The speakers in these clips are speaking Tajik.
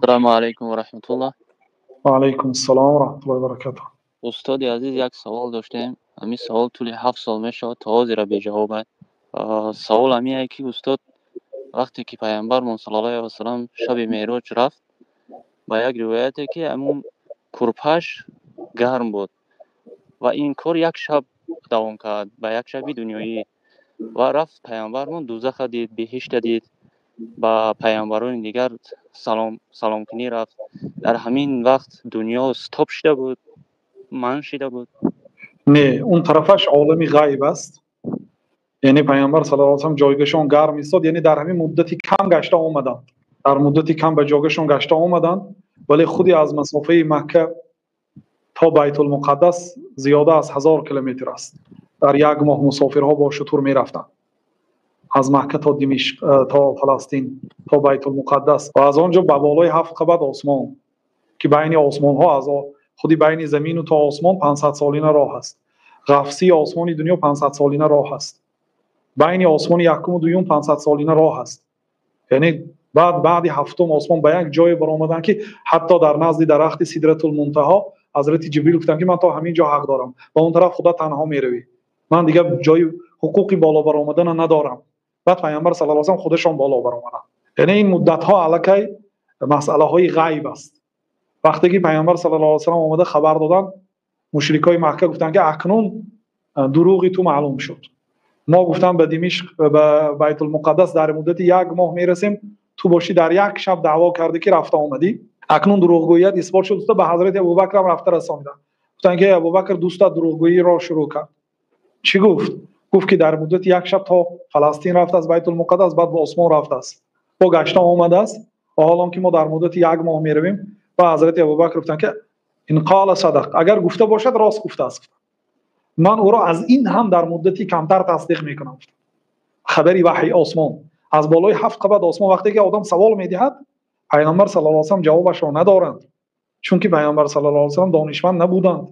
Ассалому алайкум ва раҳматуллоҳ. Ва алайкум ассалом ва раҳматуллоҳи ва баракатуҳ. Устоди азиз, як савол доштем. Ҳамин савол тӯли 7 сол мешавад, то ҳозира беҷавоб аст. Савол ҳамин ки устод, вақте ки паёмбармон саллаллоҳу алайҳи васаллам шаби меъроҷ рафт, ба як ривояте ки ҳамун курпаш гарм буд ва ин кор як шаб давом кард, ба як шаби дунёӣ, ва рафт паёмбармон дӯзаха дид, биҳишта дид, ба паёмбарони дигар саломкунӣ рафт. Дар ҳамин вақт дунё стоп шуда буд, манъ шуда буд? Не, он тарафаш олами ғайб аст. Яъне паёмбар саллаллоҳу алайҳи васаллам ҷойгоҳашон гарм истод, яъне дар ҳамин муддати кам гашта омаданд. Дар муддати кам ба ҷойгоҳашон гашта омаданд, вале худи аз масофаи Макка то Байтулмуқаддас зиёда аз 1000 километр аст. Дар як моҳ мусофирҳо бо шутур мерафтанд аз Макка то Димишқ, то Фаластин, то Байтулмуқаддас ва аз он ҷо ба болои 7 қабат осмон, ки байни осмонҳо аз худи байни замин то осмон 500 солина роҳ аст. Ғафсии осмони дунё 500 солина роҳ аст. Байни осмони якум ва дуюм 500 солина роҳ аст. Яъне баъди ҳафтум осмон ба як ҷое баромаданд, ки ҳатто дар назди дарахти Сидратул Мунтаҳо ҳазрати Ҷибрил гуфтанд, ки ман то ҳамин ҷо ҳақ дорам, ба он тараф худо танҳо меравӣ, ман дигар ҷои ҳуқуқи боло баромаданро надорам. Баъд паёмбар саллаллоҳу алайҳи васаллам худашон боло баромаданд. Яъне ин муддатҳо аллакай масъалаҳои ғайб аст. Вақте ки паёмбар саллаллоҳу алайҳи васаллам омада хабар доданд, мушрикои Макка гуфтанд, ки акнун дурӯғи ту маълум шуд. Мо гуфтам ба Димишқ, ба Байтулмуқаддас дар муддати як моҳ мерасем, ту бошӣ дар як шаб даъво кардӣ, ки рафта омадӣ. Акнун дурӯғгӯият исбот шуд. Ба ҳазрати Абубакр ҳам рафта расониданд, гуфтанд, ки Абубакр, дӯстат дурӯғгӯиро шурӯъ кард. Чӣ гуфт? Гуфт, ки дар муддати як шаб то Фаластин рафтааст, Байтулмуқаддас, баъд ба осмон рафтааст, бо гашта омадааст, ва ҳол он ки мо дар муддати як моҳ меравем. Ва ҳазрати Абубакр гуфтанд, ки إن قال صدق, агар гуфта бошад, рост гуфтааст, ман ӯро аз ин ҳам дар муддати камтар тасдиқ мекунам. Хабари ваҳй, осмон, аз болои 7 қабат осмон вақте ки одам савол медиҳад, паёмбар саллаллоҳу алайҳи васаллам ҷавобашро надоранд, чунки паёмбар саллаллоҳу алайҳи васаллам донишманд набуданд,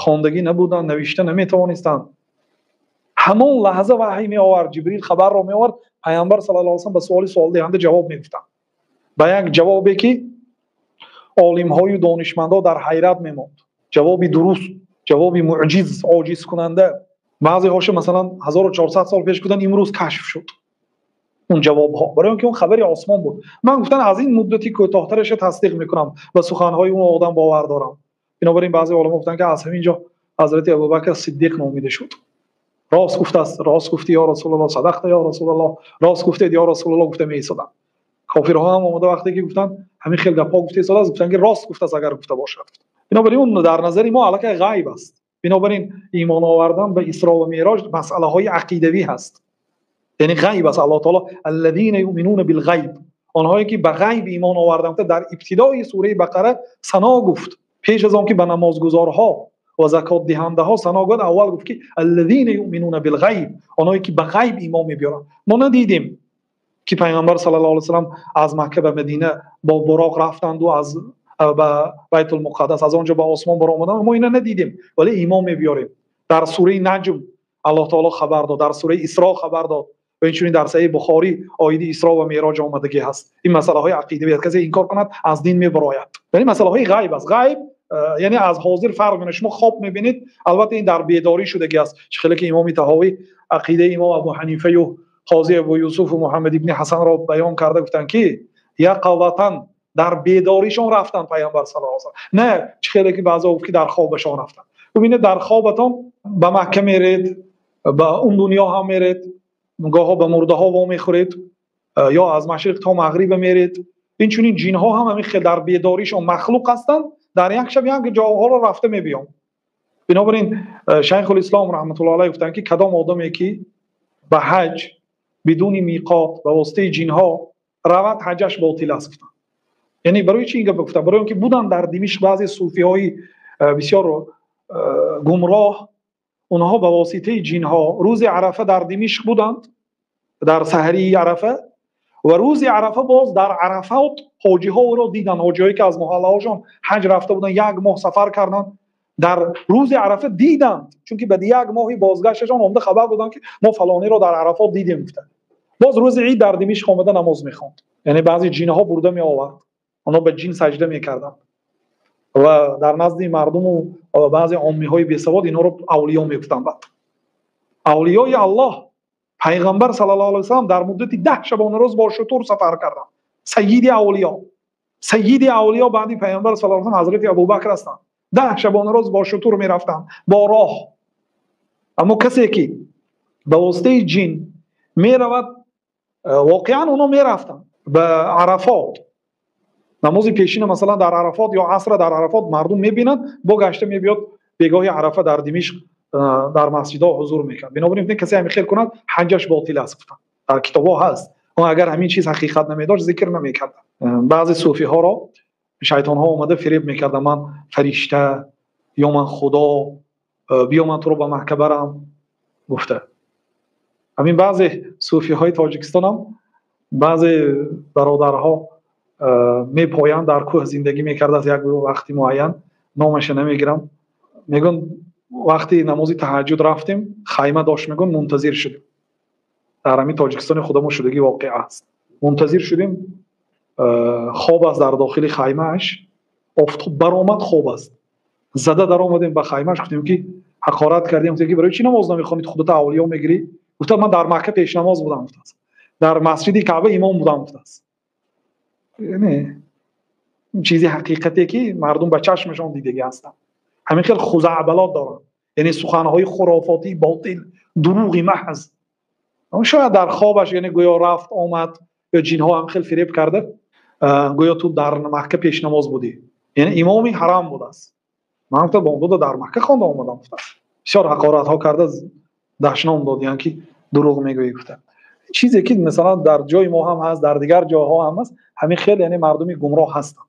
хондагӣ набуданд, навишта наметавонистанд. Ҳамон лаҳза ваҳй меовард, Ҷибрил хабарро меовард, паёмбар саллаллоҳу алайҳи васаллам ба суоли суолдиҳанда ҷавоб мегуфтанд, ба як ҷавобе, ки олимҳою донишмандҳо дар ҳайрат мемонд. Ҷавоби дуруст, ҷавоби муъҷиз, оҷизкунанда. Баъзеҳоша, масалан, 1400 сол пеш гуфтанд, имрӯз кашф шуд он ҷавобҳо, барои он ки он хабари осмон буд. Ман гуфтан, аз ин муддати кӯтоҳтараша тасдиқ мекунам, ба суханҳои он одам бовар дорам. Бинобар ин баъзе оламо гуфтанд, ки аз ҳамин ҷо ҳазрати Абубакр Сиддиқ номида шуд. Рост гуфтааст, рост гуфтӣ, ё Расулаллоҳ, صدقت يا رسول الله, рост гуфтед, ё Расулаллоҳ, гуфта меистоданд. Кофирҳо ҳам омада, вақте ки гуфтанд, ҳамин хел гапҳо гуфта истодааст, гуфтанд, ки рост гуфтааст, агар гуфта бошад. Бинобар ин он дар назари мо аллакай ғайб аст. Бинобар ин имон овардан ба Исро ва Меъроҷ масъалаҳои ақидавӣ ҳаст, яъне ғайб аст. Аллоҳ таоло الذين يؤمنون بالغيب, онҳое ки ба ғайб имон оварданд, дар ибтидои сураи Бақара сано гуфт. Пеш аз он ки ба намозгузорҳо ва закотдиҳандаҳо сано гуфт, аввал гуфт, ки الذين يؤمنون بالغيب, онҳое ки ба ғайб имон мебиёранд. Мо надидем, ки паёмбар саллаллоҳу алайҳи васаллам аз Макка ба Мадина бо Буроқ рафтанду аз ба Байтулмуқаддас, аз он ҷо ба осмон баромаданд. Мо ина надидем, вале имон мебиёрем. Дар сураи Наҷм Аллоҳ таоло хабар дод, дар сураи Исро хабар дод ва инчунин дар Саҳеҳи Бухорӣ оиди Исро ва Меъроҷ омадагӣ ҳаст. Ин масъалаҳои ақидавӣ аст, касе инкор кунад, аз дин мебарояд. Яъне масъалаҳои ғайб аст. Ғайб яъне аз ҳозир фарқ мекунад. Шумо хоб мебинед, албатта ин дар бедорӣ шудагӣ аст. Чӣ хеле ки имоми Таҳовӣ ақидаи имом Абу Ҳанифаю қози Абу Юсуфу Муҳаммад ибни Ҳасанро баён карда, гуфтанд, ки яқаватан, дар бедоришон рафтанд паёмбар саллаллоҳу алайҳи васаллам, не чӣ хеле ки баъзеҳо гуфт, ки дар хобашон рафтанд. Бубинед, дар хобатон ба Макка меред, ба он дунё ҳам меред, гоҳо ба мурдаҳо вомехӯред ё аз машриқ то мағриба меред. Инчунин ҷинҳо ҳам ҳамин хел дар бедоришон махлуқ ҳастанд, дар як шаб як ҷоҳоро рафта мебиёнд. Бинобар ин Шайхулислом раҳматуллоҳ алайҳ гуфтанд, ки кадом одаме ки ба ҳаҷ бидуни миқот ба воситаи ҷинҳо равад, ҳаҷаш ботил аст, гуфтанд. Яъне барои чӣ ин гапа гуфтанд? Барои он ки буданд дар Димишқ баъзе суфиҳои бисёр гумроҳ. Онҳо ба воситаи ҷинҳо рӯзи Арафа дар Димишқ буданд, дар саҳарии Арафа, ва рӯзи Арафа боз дар Арафот ҳоҷиҳо ӯро диданд. Ҳоҷиҳое ки аз маҳаллаҳошон ҳаҷ рафта буданд, як моҳ сафар карданд, дар рӯзи Арафа диданд, чунки баъди як моҳи бозгашташон омада хабар доданд, ки мо фалониро дар Арафот дидем, гуфтанд. Боз рӯзи ид дар Димишқ омада намоз мехонд. Яъне баъзе ҷинҳо бурда меовард. Онҳо ба ҷин саҷда мекарданд ва дар назди мардуму баъзе оммиҳои бесавод инҳоро авлиё мегуфтанд. Баъд авлиёи Аллоҳ, пайғамбар саллаллоҳу алайҳи васаллам дар муддати 10 шабонарӯз бо шутур сафар карданд. Сайиди авлиё, сайиди авлиё баъди пайғамбар саллаллоҳу алайҳи васаллам ҳазрати Абубакр ҳастанд. 10 шабонарӯз бо шутур мерафтанд бо роҳ. Аммо касе ки ба воситаи ҷин меравад, воқеан онҳо мерафтанд ба Арафот. Намози пешина масалан дар Арафот ё асра дар Арафот мардум мебинанд, бо гашта мебиёд бегоҳи Арафа дар Димишқ дар масҷидҳо ҳузур мекард. Бинобар ин касе ҳамин хел кунад, ҳаҷаш ботил аст, гуфтанд. Дар китобҳо ҳаст. Он агар ҳамин чиз ҳақиқат намедошт, зикр намекард. Баъзе суфиҳоро шайтонҳо омада фиреб мекарданд: ман фаришта ё ман худо, биё ман туро ба Макка барам, гуфта. Ҳамин баъзе суфиҳои Тоҷикистон ҳам баъзе бародарҳо мепоянд, дар кӯҳ зиндагӣ мекардааст як вақти муайян, номаша намегирам. Мегӯянд вақти намози таҳаҷҷуд рафтем, хайма дошт, мегӯянд мунтазир шудем. Дар ҳамин Тоҷикистони худамо шудагӣ воқеа аст. Мунтазир шудем, хоб аст дар дохили хаймааш, офтоб баромад, хоб аст. Зада даромадем ба хаймааш, гуфтем ки ҳақорат кардем, гуфтем ки барои чӣ намоз намехонӣ, худата авлиё мегирӣ? Гуфта ман дар Макка пешнамоз будам, гуфтааст. Дар масҷиди Каъба имом будам, гуфтааст. Яъне чизи ҳақиқате ки мардум ба чашмашон дидагӣ ҳастанд. Ҳамин хел хузаъбалот доранд, яъне суханҳои хурофотӣ, ботил, дурӯғи маҳз. Шояд дар хобаш, яъне гӯё рафт омад, ё ҷинҳо ҳам хел фиреб карда, гӯё ту дар Макка пешнамоз будӣ, яъне имоми ҳарам будааст. Ман гуфта бомдода дар Макка хонда омадам, гуфтааст. Бисёр ҳақоратҳо карда, дашном дод, яъне ки дурӯғ мегӯӣ, гуфта. Чизе ки масалан дар ҷои мо ҳам ҳаст, дар дигар ҷойҳо ҳам ҳаст, ҳамин хел яъне мардуми гумроҳ ҳастанд.